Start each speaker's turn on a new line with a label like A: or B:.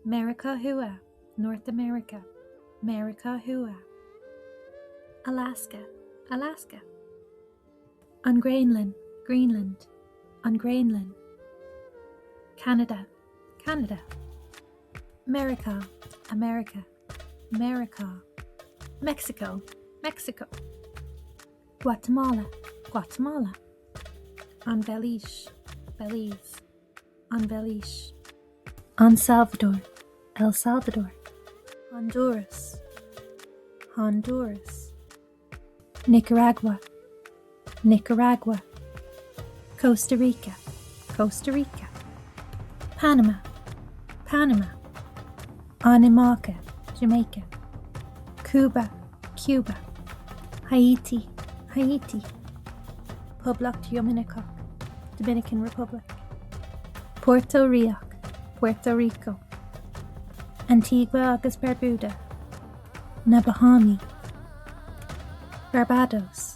A: Meiriceá Thuaidh, North America, Meiriceá Thuaidh. Alaska, Alaska. An Ghraonlainn, Greenland, An Ghraonlainn. Ceanada, Canada. Meiriceá, America, Meiriceá. Mexico, Mexico. Guatamala, Guatemala. An Bheilís, Belize, An Bheilís. An Salvador, El Salvador. Hondúras, Honduras. Nicaragua, Nicaragua. Costa Rica, Costa Rica. Panama, Panama. An Iamáice, Jamaica. Cúba, Cuba. Háítí, Haiti. Poblacht Dhoiminiceach, Dominican Republic. Puerto Ríoch, Puerto Rico. Antigua agus Barbuda, Na Bahámaí, Barbados.